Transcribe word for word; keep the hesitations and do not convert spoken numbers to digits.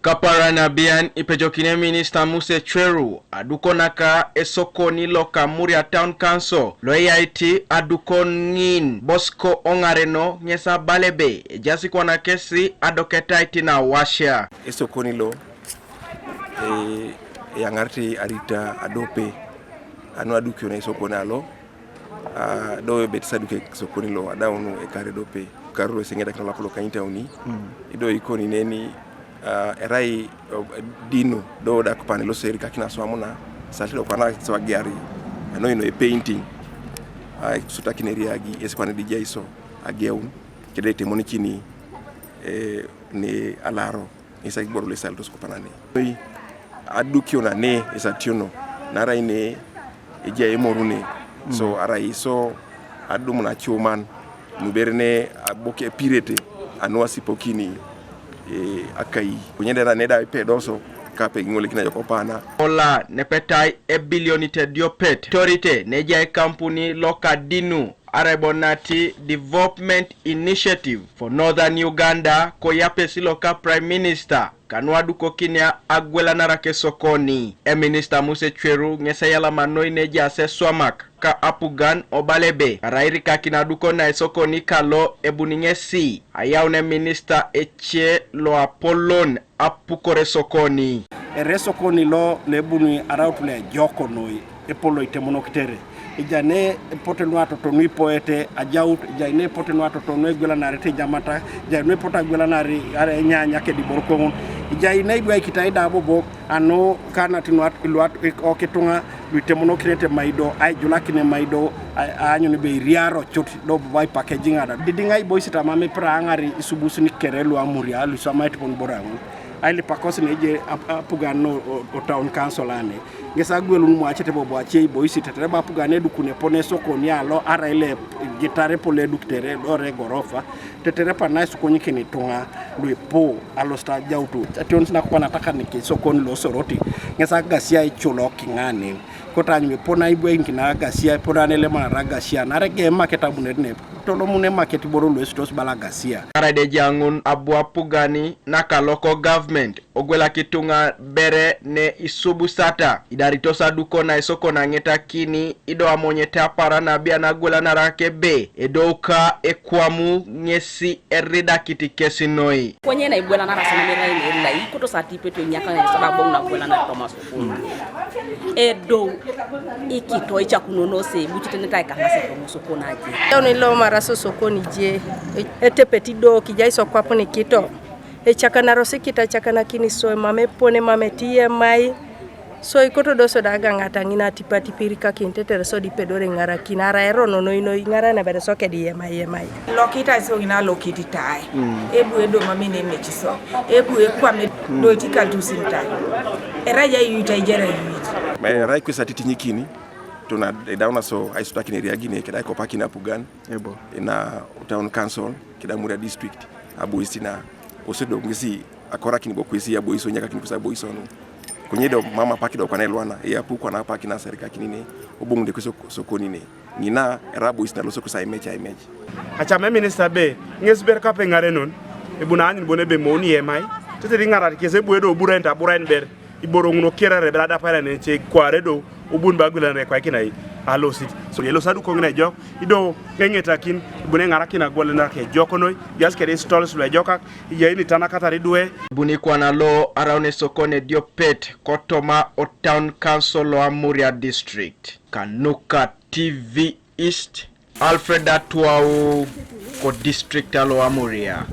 Kapara nabian ipejokine minista Muse Chweru adukon naka esokoni loka Muria Town Council lo eyaiti adukon ŋin Bosco Oŋareno ŋes abala ebe ejaas kwana kesi adoketait na wasia. Esokoni lo e, eyaŋarit arita adope anu adukio na esokoni alo. Ah, do ebet saduk esokoni lo adaun ekar edope karu lo eseŋedakin olap lo kanyitauni. Mm. Ido ikoni neni, ah, erai, oh, dinu do da kupane lo seri kakina swamuna sati do kwana so agiari ano ino e painting. Ah, sutakin eriagi esi kwana dijai so ageun kede temonikini, eh, ne alaro. Ŋes aiboro lo esal toskopanane. Adukio nane esationo, naarai ne ejai emorune. So, mm, arai so adum nacuman, nubere ne aboke epirete, anu asipokini, e, akai. Konye dera ne da ipedoso, kape giŋolekina yokopana. Ola nepetai ebilionit ediopet, torite nejai kampuni loka dinu, arai bo nati Development Initiative for Northern Uganda, koyapesi loka Prime Minister, kanu adukokinia agwelanarak esokoni. Eminista Muse Chweru ŋes eyalama noi nejaas eswamak ka apugan obala ebe, arai irikakin adukon na esokoni kalo ebuni ŋesi, ayaun eminista ece loapolon apukore sokoni. Ere sokoni lo lebuni araut lo ejok noi epolo itemonokitere. Ejai ne epote nu atotonu ipoete ajaut, ejai ne epote nu atotonu egwelanare tejamata, ejai nu epote agwelanare are enyanya kedibor koŋun. Ejai ne ibwaikitai da bobo anu kanat iluat, iluat okituŋa luitemonokinete maido, aijulakin emaido, a-, aanyun ebe iriaro cut, do bobo aipak ejiŋada. Didiŋ aiboisit amam ipira aŋar isubusun kere luamuria, luiswamaete bon boraŋun. Ailipakos neje ap-, apugan no o, o town council ane. Ŋes agwelun muacete bobo ace iboisit, tetere bo apugan edukun epone esokoni alo, arai le gitare pole edukitere, dore gorofa, tetere pana isukonyikin ituŋa, luipu, alosit ajautu. Ationis nakop anatakaniki esokoni lo Soroti, ŋes agasia iculo kiŋanin. Kotaany mepona ibweikin agasia, epona nelemanara agasia, narege emaket abunet ne, tolomun emaket iboro luesitos bala agasia. Arai dejaŋun abu apugani naka local government, ogwelak ituŋa bere ne isubusata, idaritos aduko na isoko naŋetakini, ido amonyete apara nabia nagwelanarak ebe, edouka ekwamu ŋesi eridakit kesi noi. Konye na igwelanaras na merai ne elai, kotos atipet onyaka na isaba boŋ na gwelanare Thomas Okon. Edo ikito ichakunono se buchitenetai kanase Thomas Okon aje. Eon ilo mara sosokoni je, etepet ido kijai sokwapuni kito. Echakanaros ikito achakanakini so emam epone emam etiyemai. So ikoto do so da agaŋata ŋina atipatip irikakin tetere so da ipedore iŋarakin, arai erono noi noi iŋaran ebere so kedi yemai yemai. Lokitai so ŋina lokititai. Mm. Ebu edo mamene mechiso. Ebu ekwame, mm, do etikal tusintai. Erai ja yuita ijera yuit. Me erai kwesa titinyikini, tuna edauna so aisutakin eriagine, keda ikopakin apugan. Ebo. Ina town council, keda Muria district, abois na, osedo ŋesi akorakin bo kwesi abois, onyakakin kwesi abois onu. Konye do mama paki do kwana elwana, e apu kwana paki na serikakini ne, oboŋ de kwesi sokoni ne. Ŋina era abois na loso kwesi aimec, aimec. Acam eminista be, ŋes ber kape ŋarenon, ebuna anyun bon ebe moni yemai, tetere iŋarat kes ebu edo burain ta burain ber. Iboro ŋun okier arebel adapar ane ce kware do, obun bagwel ane kwaikin ai alosit. So, yelos adukoŋ ne ejok, ido eŋetakin, ibune ŋarakin agwel ane ejok noi, bias kere stols lu ejokak, iyai ni tanakatar idwe. Ibuni kwana lo araun esokon ediopet, kotoma o town council lo Amuria district. Kanuka T V East, Alfred Atuau, ko district alo Amuria.